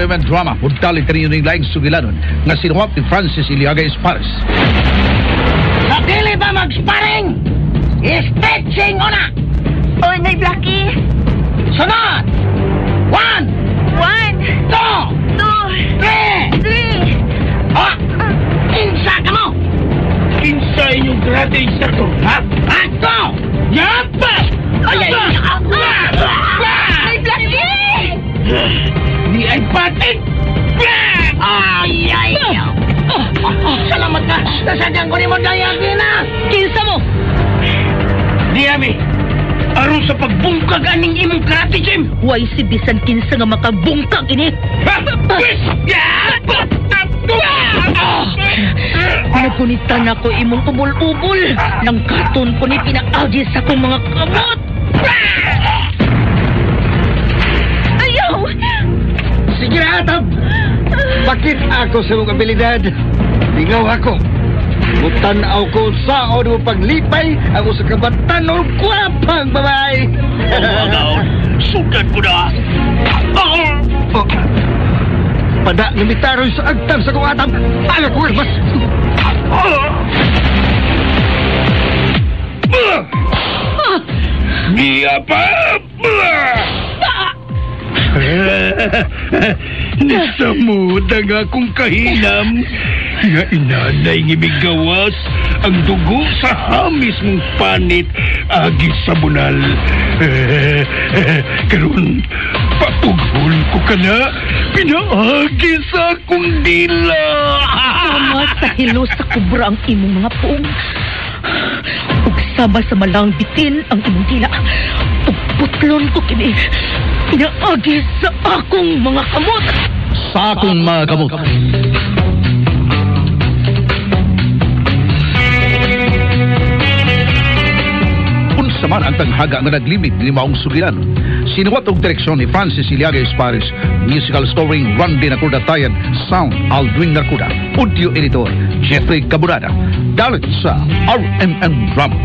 RMN Drama, mudali kaninyo ning laing sugilanon nga sinuwat ni Francis Iliaga Espares. Sa dili ba mag-sparring? Stretching una! Oy, Nay Blackie! Sunod! 1, 1, 2, 2, 3! 3! Ah! Kinsa ka mo? Kinsa inyong karate instructor, ha? Ako! Yapa! Ay, ay, Nay Blackie! Di ay patit! Ay, ay! Salamat ka! Nasagyan ko ni mo dayagi na! Kinsa mo? Di ami! Aron sa pagbungkag aning imong karate gym! Way si bisan kinsa nga makabungkag ini. Ha? Pwes! Yapa! Nagunitan ako imong ubol-ubol. Nang katon ko ni pinaagi sa akong mga kamot. Ayaw! Sige na, Atab! Bakit ako sa mong abilidad? Lingaw ako. Mutanaw ko saon mo paglipay ang usa ka batanon kwapang babae. Agaw, sudan ko na! Oh. Pada nga mitaroy sa agtam sa kong atam. Aga ko mas. Giya pa! Nasamod ang akong kahinam. Nga inanay ng imigawas ang dugo sa hamis mong panit agi sa bunal. Karon, papughol ko ka na, pinaagi sa akong dila. Sama sa hilo sa kubra ang imong mga puong. Ug sama sa malang bitin ang imong dila. Ug putlon ko kini. Pinaagi sa akong mga kamot. Sa akong mga kamot. Unsa man ang tanghaga nga naglimit ni maong sugilanon. Sinuwat og direksyon ni Francis Iliaga Espares, musical story Randy Nakuda Tayan, sound Aldwin Nakuda, audio editor Jeffrey Caburada. Dalit sa RMN Drama.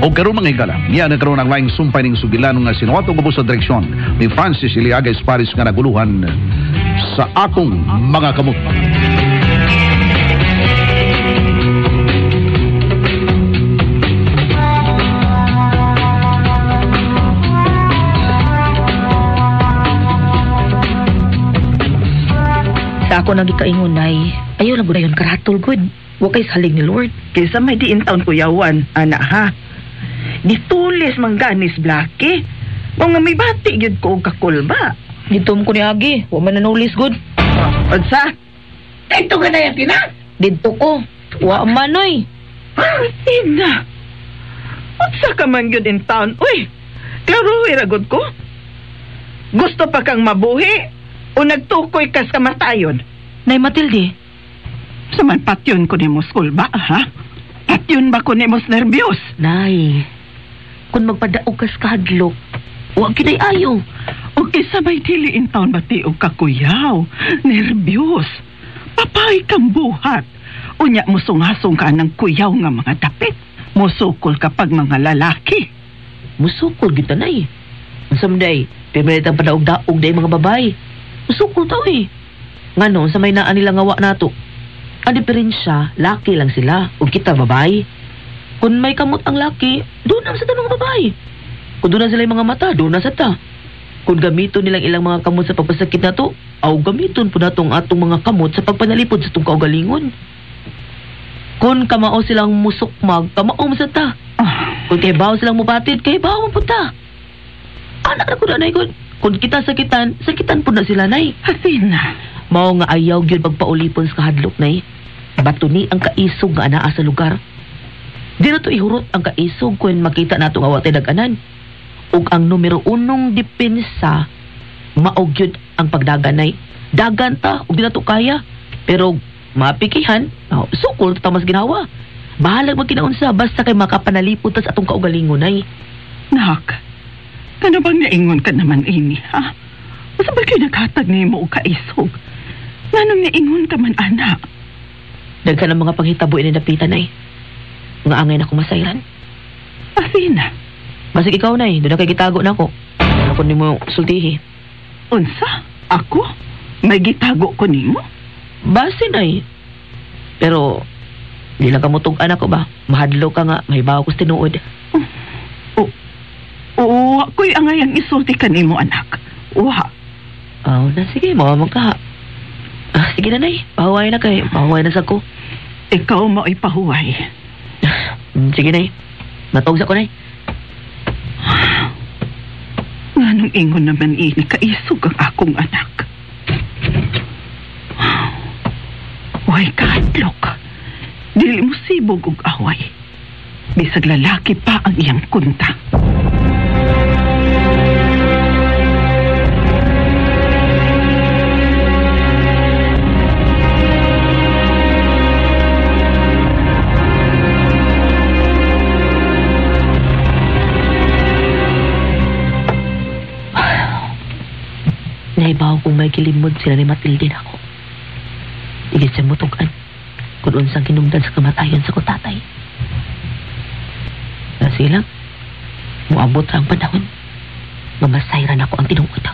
O karon mga higala, niya na karon ang laing sumpay ning sugilanon nga sinuwat og ubos sa direksyon ni Francis Iliaga Espares nga naguluhan sa akong mga kamot. Sa ako nang gikaingon, Nay, ayaw lang gud karatol gud. Wa kay salig ni Lord. Kaysa may diin taon kuyawan, ana ha. Gitulis mangganis Blackie. Mao nga may bati gyud ko og kakulba. Dito mo ko ni Agi, wa man nanulis gud. Unsa? Dito ka na yan, Tina! Didto ko. Wa man oy. Ina. Unsa ka man gyud in town? Uy, klaro ra gud ko. Gusto pa kang mabuhi o nagtukoy ka sa kamatayon? Nay Matilde, Sa man patyon ko nimo kulba, ha? Patyon ba ko nimo nervyos? Nay, kung magpadaog kas kahadlok, wa kinay ayo. O kaysa may dili in town bati og kakuyaw, nervyos. Papay kang buhat. Unya musungasong ka ng kuyaw nga mga dapit. Musukol kapag mga lalaki. Musukol gyud ta, Nay. Unsa man day, pirmi ang padaog-daog day mga babay. Musukol ta oy. Ngano sa may naa nila nga wa nato. Ang diferensya, laki lang sila ug kita babay. Kung may kamot ang laki, doon ang sa tanong babay. Kung doon na sila yung mga mata, doon na sa ta. Kung gamiton nilang ilang mga kamot sa pagpasakit nato, aw gamiton po nato ang atong mga kamot sa pagpanalipod sa itong kaugalingon. Kung kamao silang musukmag, kamao mo sa ta. Kung kahibaw silang mupatid, kahibaw mo po ta. Anak na ko na, Nay, kung kita sakitan, sakitan po na sila, Nay. Athena. Mao nga ayaw gyud pagpaulipon sa kahadlok, Nay. Bato ni ang kaisog nga anaa sa lugar. Di na to ihurot ang kaisog kung makita nato nga wa tay daganan. Ug ang numero unong depensa mao gyud ang pagdagan, Nay. Dagan ta ug di na to kaya. Pero mapikihan, oh, sukol ta mas ginawa. Bahalag magkinaunsa basta kay makapanalipod ta sa atong kaugalingon, Nay. Nak, ano bang naingon ka naman ini, ha? Unsa ba kayo naghatag nimo og kaisog? Nganong naingon ka man, anak? Daghan ang mga panghitabo ini dapitan, Nay. Nga angay na akong masayran. Asina? Basig ikaw, Nay. Doon na kay gitago na ako. Ano ko nimo sultihi? Unsa? Ako? May gitago ko nimo? Base, Nay. Pero, di lang ka mutug-an ako ba? Mahadlo ka nga, mahibaw ko sa tinuod. Oo, ako'y angay ang isulti ka nimo, anak. Uha. Aw, na sige, mawamang ka. Ah, sige na, Nay. Pahuway na kay. Pahuway na sa ko. Ikaw mao'y pahuway. Sige, Nay. Matog sa ko, Nay. Nganong ingon naman ini kaisog ang akong anak. Way kahadlok. Dili mo sibog og away. Bisag lalaki pa ang iyang kunta. Naibaw kung may kilimod sila ni Matilde na ako. Igit siya mutugan kung unsang kinumdan sa kamatayon sa kutatay. Kasi lang, muabot ang panahon nga masayran ako ang tinuod.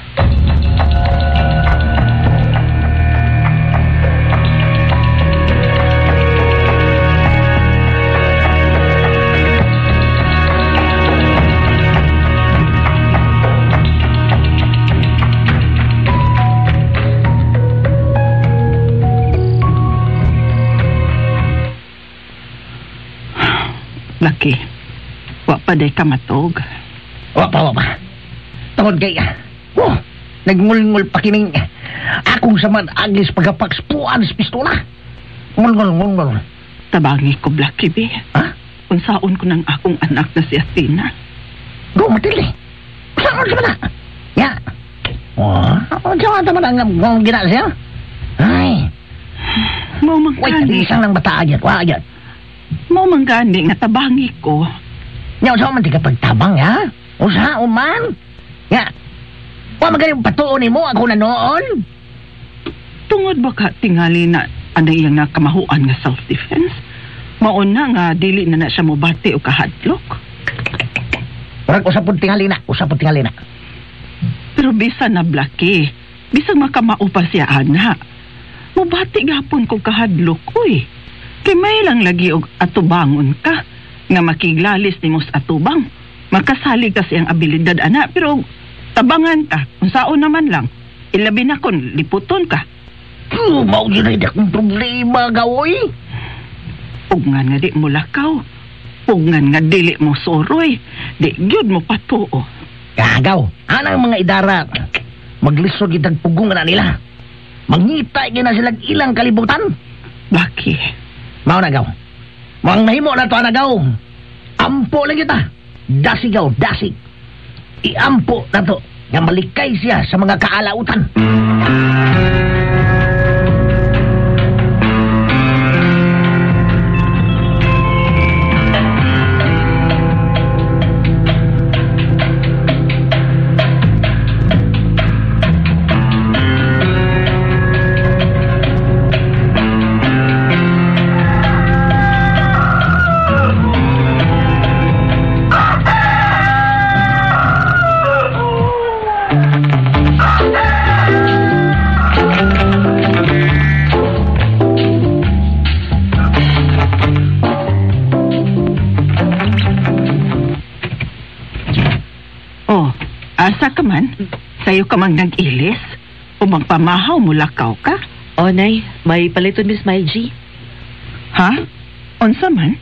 Laki, wa pa day ka matog. Wa pa, wa pa. Tungod kay, oh, nagngulngul pa kining akong saman agis pagapaks puan sa pistola. Ngulngul, ngulngul. Tabangi ko, Blackie, be. Ha? Unsaon ko ng akong anak na si Athena. Go, Matilde. Unsaon sa man? Ya. Oh, unsaon ta man ang gina siya? Ay. Mao man Wait, gani. isang lang bata agyat, wa agyat. Mao man gani nga tabangi ko. Nya unsa man ti kapagtabang ha? Unsa man? Nya. Wa man gani patuon nimo ako na noon. Tungod ba ka tingali na ano iyang nakamahuan nga self-defense? Mauna na nga dili na na siya mobati o kahadlok. Murag usap pud tingali na, usap pud tingali na. Pero bisa na Blackie, bisag makamao pa siya ana. Mobati gapon ko kahadlok uy. Kay may lang lagi og atubangon ka nga makiglalis nimo sa atubang. Makasalig ka siyang abilidad ana pero tabangan ka unsaon naman lang. Ilabi na kon liputon ka. Mao gyud ay akong problema gawoy. Pugngan nga di mo lakaw. Pugngan nga dili mo soroy. Di gyud mo patuo. Gagaw, anang mga idara maglisod gid pugungan na nila. Mangita gyud na sila ilang kalibutan. Blackie. Mao na gaw. Mga nahimo na to ana gaw. Ampo lang kita. Dasig gaw, dasig. Iampo na to nga malikay siya sa mga kaalautan. Oh, asa ka man? Sayo ka man nag-ilis? O magpamahaw mo lakaw ka? Oh, Nay, may paliton Miss Smile G. Ha? Unsa man?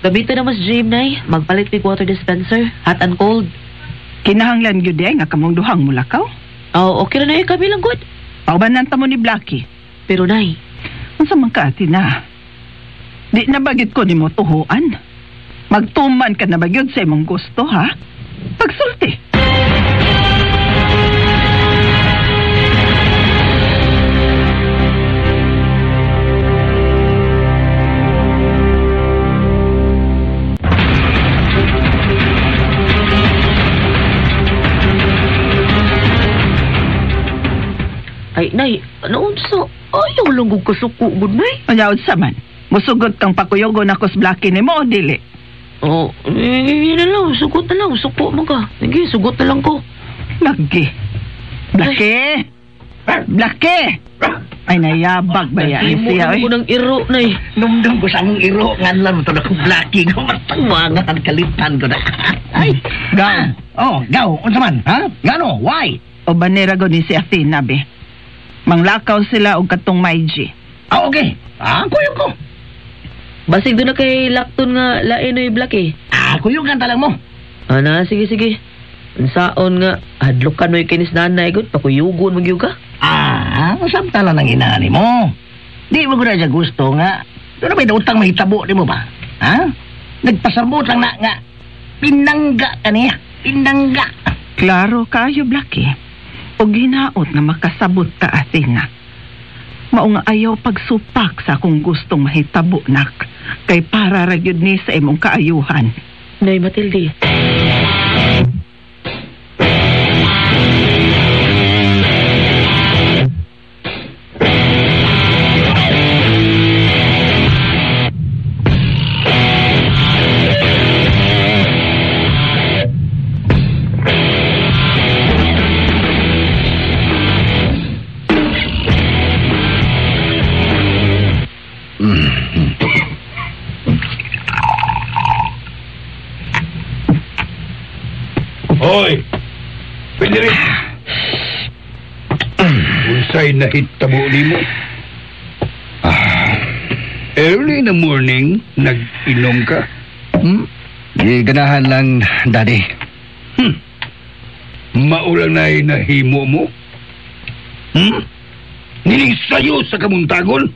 Gamiton na mas gym, Nay. Magpalit mig water dispenser, hot and cold. Kinahanglan gyud eh nga kamong duhang mulakaw. Oh, okay na, Nay. Kami lang good. Paubanan ta mo ni Blackie. Pero, Nay, Unsa man ka ati na? Di na bagit ko nimo tuhuan. Magtuman ka na bagyod sa imong gusto, ha? Pagsulti. Ay, nay, ano unsa? Ayaw lang kong kasuko, gud, nay. Unya unsa man? Musugot kang pakuyogon ako sa Blackie nimo o dili? Oh, eh, na lang, sugot na lang, suko man ka. Sige, sugot na lang ko. Lagi. Blackie! Blackie! Ay, nayabag ba yan Himo siya, na oy? ko ng iro, nay. Numdum ko sa among iro nganlan mo to na kong Blackie nga matangwangan kalitan ko na. Ay, Gaw. Oh, gaw, unsa man, ha? Ngano? Why? O banera go ni si Athena, be. Manglakaw sila og katong Maiji. Ah, okay. Ah, kuyog ko. Basig doon na kay Lakton nga lain oy Blackie. Ah, kuyog ang talang mo. Ana, sige, sige. Unsaon nga, hadlokan mo yung kinis nanay, gud, pakuyugon mo gyud ka. Ah, samtala ng ina ni mo. Di mo gud siya gusto nga. Doon na may utang mahitabo ni mo ba? Ha? Nagpasarbot lang na nga. Pinangga ka niya. Pinangga. Klaro kayo, Blackie. O ginaot nga makasabot ka, Athena. Mao nga ayaw pagsupak sa akong gustong mahitabo, nak. Kay para ra gyud ni sa imong kaayuhan. Nay, Matilde. Hoy! Frederick! Unsay nahitabo nimo? Early in the morning, nag-inom ka? Hmm? Giganahan lang, Daddy. Maulang na'y nahimo mo? Hmm? Nining sayo sa kamuntagon?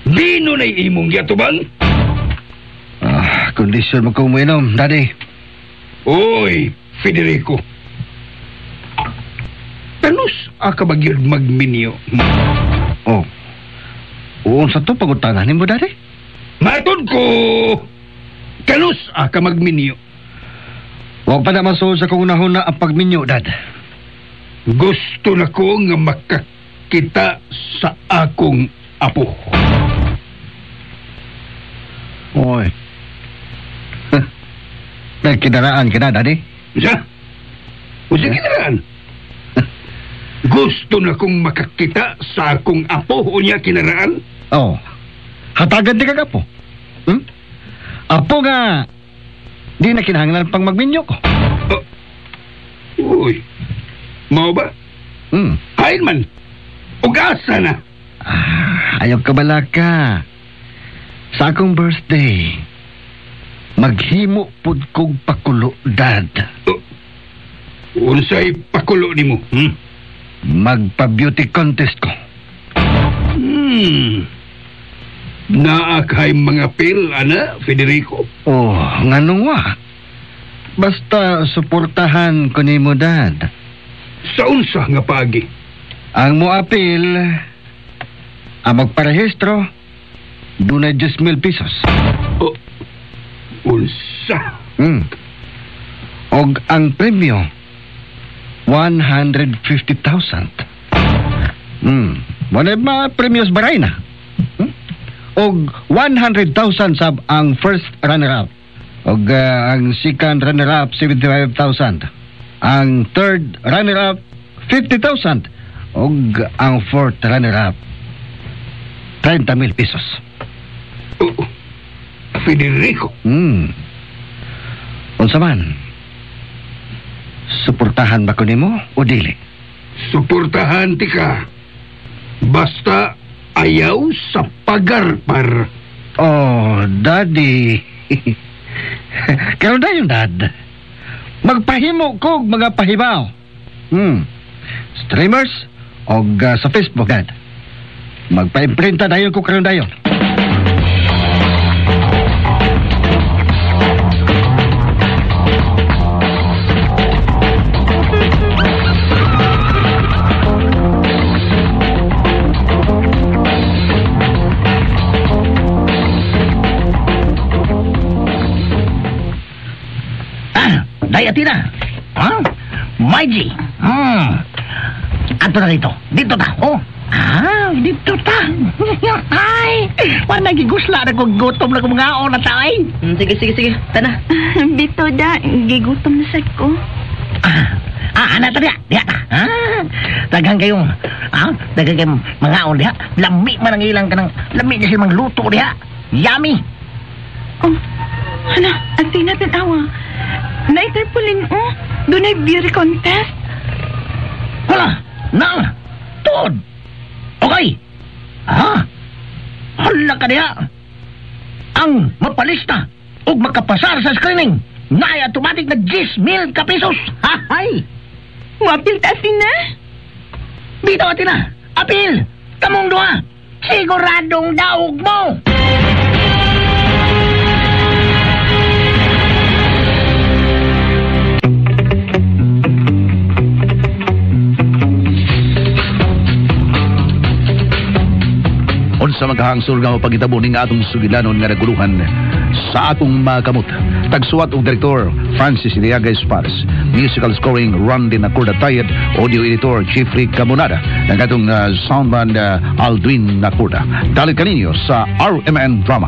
Dino na'y imong yatubang? Ah, kondisyon mo kong muinom, Daddy. Oy, Federico. Tanus aka bagyod magminyo. Oh. Uun sa to pagutangan nimo, Daddy? Matod ko! Kanus aka magminyo. Huwag pa na masuod sa kong unahon na ang pagminyo, Dad. Gusto na ko nga makakita sa akong apo. Oy. Nagkidaraan ka na, Daddy? Sa? O sige kinaraan. Gusto na kong makakita sa akong apo o niya kinaraan? Oh. Hatagan di ka apo. Hmm? Apo nga, di na kinahanglan pang magminyo ko. Oh. Uy, mao ba? Hmm. Hain man. Ugasa na. Ah, ayaw ka bala ka. Sa akong birthday, maghimo pud kog pakulo, Dad. Oh. Unsay pakulo nimo? Hmm? Magpa-beauty contest ko. Hmm. Naa kay mga pil, ana, Federico. Oh, nganong wa? Basta suportahan ko nimo, Dad. Sa unsa nga paagi? Ang moapil, ang magparehistro, dunay 10,000 pesos. Oh, unsa? Hmm. Og ang premyo, 150,000. Hmm. Wala ma premyos baray na. Hmm? Og 100,000 sab ang first runner-up. Og ang second runner-up, 75,000. Ang third runner-up, 50,000. Og ang fourth runner-up, 30,000 pesos. Oh, Federico. Hmm. Unsa man? Suportahan ba ko nimo o dili? Suportahan ti ka. Basta ayaw sa pagarpar. Oh, Daddy. Karon dayon, Dad. Magpahimo kog mga pahibaw. Hmm. Streamers og sa Facebook, Dad. Magpa-imprinta dayon ko karon dayon. Ah, Day Athena. Ha? Maiji. Hmm. Ato na dito. Dito ta. Oh. Ah, dito ta. Ay, wala gigusla na kong gutom na kong mga na ta ay. Sige, sige, sige. Tana. Bito da, gigutom na sad ko. Ah, ana ta diha. Diha ta. Ah, daghan kayong daghan kayong mga on diha. Lami man ang ilang kanang lami na sila luto diha. Yummy. Oh, hala, ang tinatanawa. Naiterpulin, oh. Dunay beauty contest. Hala, na, tuod. Okay. Ha? Hala ka diha. Ang mapalista ug makapasar sa screening naay automatic na 10,000 ka pesos. Hay! Muapil ta na. Bitaw atin na. Apil! Kamong duha. Siguradong daog mo. Unsa magkahangsur nga mapagitabo ning atong sugilanon nga naguluhan sa atong mga kamot. Tagsuwat og direktor Francis Iliaga Espares. Musical scoring Randy Nacorda Tayed, audio editor Jeffrey Camonada, ang atong soundman Aldwin Nacorda. Dalit kaninyo sa RMN Drama.